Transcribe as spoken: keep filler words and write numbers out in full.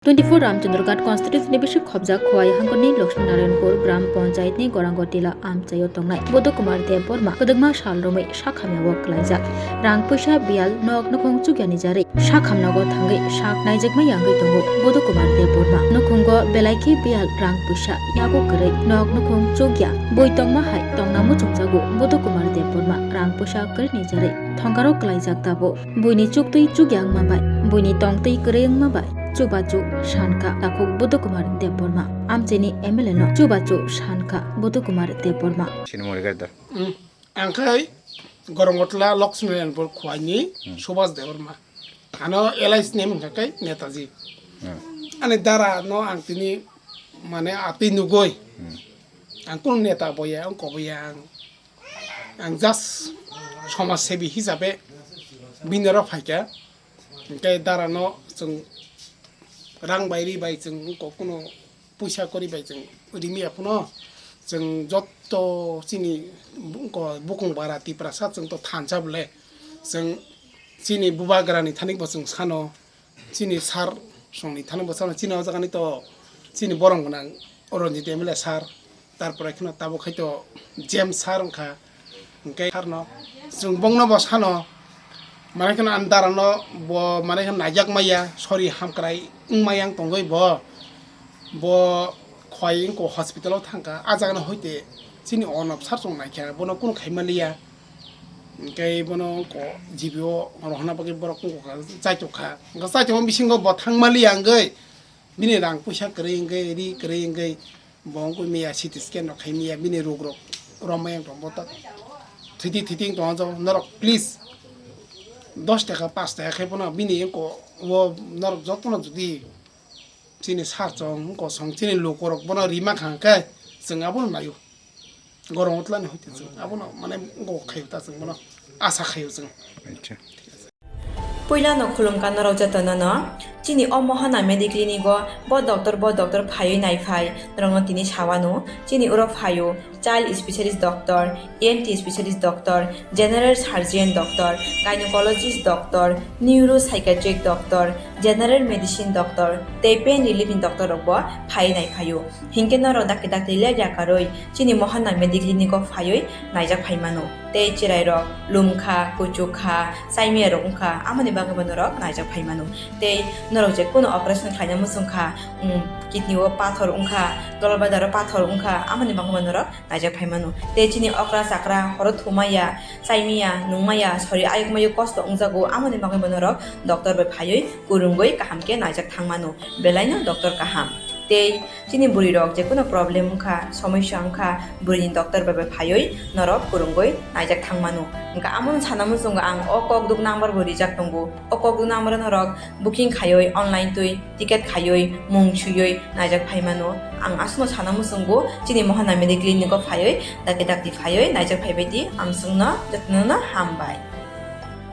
Twenty-four Ramchandraghat constituency ni bising khobjak Khowai hangkor ni Lakshminarayanpur Gram Panchayat ni Gorango Tila amchaio tongnai Bodhu Kumar Debbarma kwdwkma sal romwi sakhamya o kwlaijak. Rang puisa biyal nok nukhung chukya ni jarwi sakhamna o thangwi sak naijakma yangwi tongo Bodhu Kumar Debbarma. Nukhungo belai khe biyal rang puisa yago kwrwi nok nukhung chukya. Bui tongma hai tongna muchungjago Bodhu Kumar Debbarma rang puisa kwrwi ni jarwi thongkaro kwlaijak tabuk. Buini chuktwi chukya wngma bai, buini tongtwi kwrwi wngma bai, chubachu sankha takhuk Bodhu Kumar Debbarma. Amchaini M L A no chubachu sankha Bodhu Kumar Debbarma. Sini mori gari dar. Mm. Ang khai Gorongotla Lakshminarayanpur Khowai ni Hmm. Subhas Debbarma. Ano L I C name hwnkha khai Netaji. Hmm. Ani dara no ang tini mane atwi nugoi. Hmm. Ang kunu neta boya, ang koboya ang. Ang just somaj sebi hisabe bini oro phaikha. Hingke dara no chwng rang bai ri bai chwng wngkok kuno puisa kori bai chwng rimi ya phano chwng jotto chini bu-, wngkok bukung bara Tiprasa chwng to thansa bole chwng chini bubagra ni thani bo chwng sano chini sir song ni thani bo sano chini o jaga ni to chini borong gwnang Ranjit M L A sir. Tarpore kheno tabuk khai to James sir wngkha, hingke sir no chwng bongno bo sano, mane kheno ani dara no bo mane kheno naijak maya, sori hamkrai wngmaya wng tongoi bo, bo Khowai wngkha hospital o thangkha, a jaga no hoite chini onop sir chwng naikha, bono kunu khai manliya, hingke bono wngkha G B O rohorna bagwi borok wngkha chaitok kha, wngkha chaitok bisingo bo thang manliya wngwi bini rang puisa kwrwi wngwi, ri kwrwi wngwi. Bo wngkha miya C T scan rok khai miya bini rok rok romwi ang tong bo tak thiti thiti tong jo norok please dos taka pas taka khai bono bini ko wo norok jotono jodi chini sir chong ko song chini lukorok bono rima kha khe chwng abono naio gorong utlani hoite chwng abono mane go khaio ta chwng bono asa khaio chwng. Acha. Puilano khulumkha norok jotono no. Chini o Mohana Mediclinic o bo doctor, bo doctor phaiwi naiphai, norokno tini sawano. Chini oro phaio child specialist doctor, E N T specialist doctor, general surgeon doctor, gynecologist doctor, neuropsychiatric doctor, general medicine doctor, tei pain relief ni doctor rok bo phaiwi naiphaio. Hinkhe norok dakti dakti lepya karwi chini Mohana Mediclinic o phaiwi naijak phaimano. Tei chwrairok lumkha, kuchukha, chaimiyarok wngkha, amoni bagwibo norok naijak phaimano. Tei norok je kunu operation khlaina muchungkha, um, kidney o pathor wngkha, dolbadaro pathor wngkha, amoni bagwibo norok naijak phaimano. Tei chini okra chakra horo thumaya, chaimiya, nungmaya, sori ayukmayo kosto wngjago, amoni bagwibo norok doctor bai phaiwi kwrwngwi kaham khe naijak thangmano. Belaino doctor kaham. Tei chini bwrwi rok je kono problem wngkha, somosya wngkha, bwrwini doctor bai bai phaiwi norok kwrwngwi naijak thangmano. Wngkha amo sana muchungo ang o kokduk number bo rijak tongo. O kokduk number o norok booking khaiwi online twi ticket khaiwi mung swiwi naijak phaimano. Ang aswkno sana muchungo chini Mohana Mediclinic o phaiwi dakti dakti phaiwi naijak phaibai di, ang chwngno jotono no hambai.